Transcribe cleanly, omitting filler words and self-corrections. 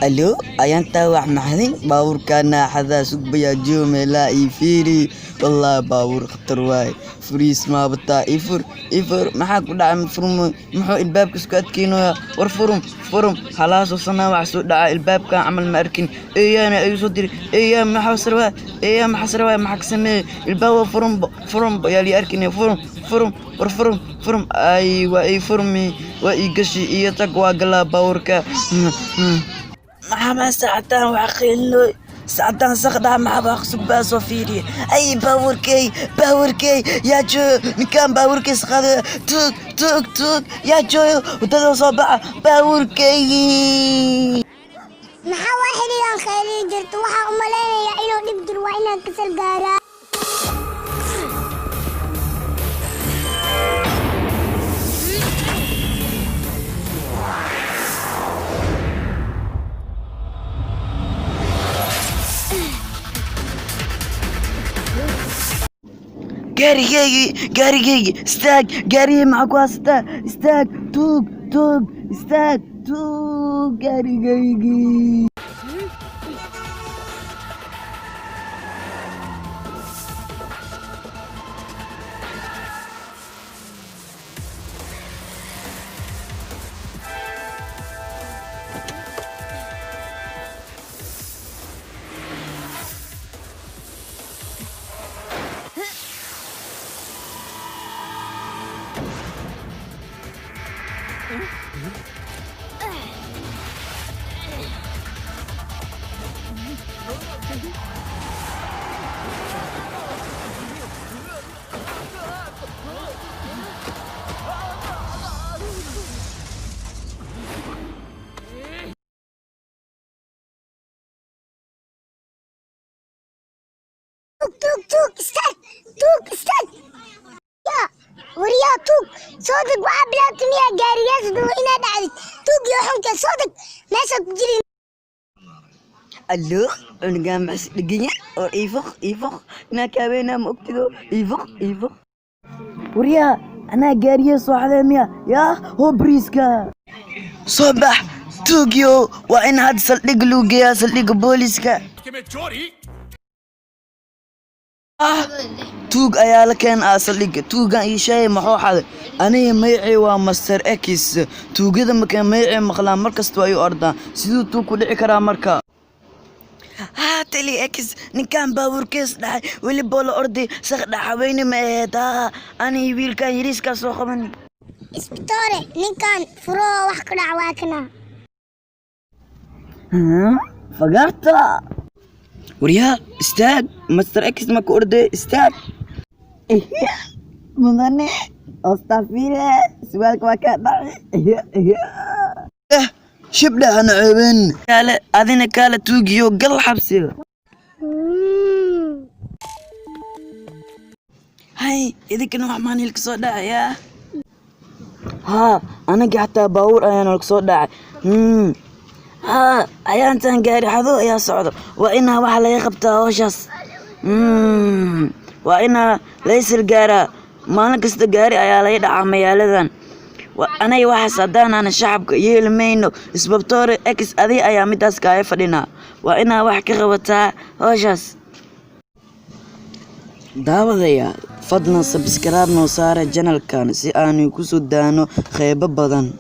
Alo, ayantaa wax maxdin baabuurkaa naaxadaa sugbayaa joomeelaa ii fiiri. Wallaahi baabuur khatar waaye. Furiis maabataa ii fur, ii fur. Maxaa ku dhacay? Ma furmo? Muxuu ilbaabka isku adkeynaya? War furum, furum. Halaasoo sanaa wax soo dhaca ilbaabkan camal ma arkin. Eeyaana ayuu soo diray. Eeyaa maxaa sarwaa? Eeyaa maxaa sarwaa? Maxaa ka sameeyey? Ilbaab waa furumbo, furumbo yaa lii arkin. Furum, furum, war furum, furum. Ay, waa ii furmi, waa ii gashi iyo tag waa galaa baabuurka. Maxaa saacadaan wax qiilinoy? Saacadaan saqdhaa maxaa wax sugbaa soo fiiriye? Ay, baabuurkey, baabuurkey, yaa jooyo? Ninkaan baabuurkiisa qaadaya. Tuug, tuug, tuug, yaa jooyo? Waddada soo baxa, baabuurkeygii. Maxaa waa xilligan khayliyi jirto? Waxaa u malaynayaa inuu dhib jiro. Waa inaan kasal gaaraa. Gaarigeygii, gaarigeygii, istaag! Gaarigii maxaa ku haysataa? Istaag, tuug, tuug, istaag, tuug, gaarigeygii. Tuug, tuug, tuug, istaag! Tuug, istaag! Yaa wariyaa, tuug, soo deg! Waxaa bilaabtay miyaa gaariyaasha dhugo inaad dhacdid? Tuug iyo xunka, soo deg! Meeshaad ku jirin. Allo, cunugaan maxas dheganya? War iifoq, iifoq, inaa kaabeynaa ma ogtido? Iifoq, iifoq. Waryaa, anaa gaariye soo xadee miya? Yaa hoo, bariiska soo bax, tuugyo. Waa in hadda saldhig lagu geeyaa, saldhigga booliska. Ah, tuug ayaa la keen ah saldhigga. Tuugan ii sheegay maxuu xaday? Aniga magacay waa Master X. Tuugada markay magacay maqlaan markasta ay u ordaan. Siduu tuug ku dhici karaa marka? Haa, tali X, ninkan baabuurkiis dhacay weli boo la orday. Saq dhaxaweyne ma aheed? Haa, aniga wiilkan yariiskaa soo qaban. Isbitoore, ninkan furoo wax ku dhac waa kana. Fagaarta. Waryaa, istaag! Master X ma ku orday? Istaag mudane ostafile, suwaalka waa kaa dhacay. Shibdha hana ceebeen. Kaale adina, kaale tuugiyo, gal xabsiga. Hay, idinkana wax maan hilka soo dhacayaa? Haa, anaga xataa baabuur ayaa nalka soo dhacay. Haa, ayaantan gaari xado ayaa socdo. Waa inaa wax laga qabtaa hawshaas. Waa inaa laysal gaaraa. Maalin kasta gaari ayaa laga dhacaa magaaladan. Anaga waxaas haddaanana shacabka yeeli mayno. Isbabtoore X, adiga ayaa midaas kaaga fadhinaa. Waa inaa wax ka qabataa hawshaas. Daawadayaal, fadlan subscribe noo saara channelkan si aanu ku soo daano qeybo badan.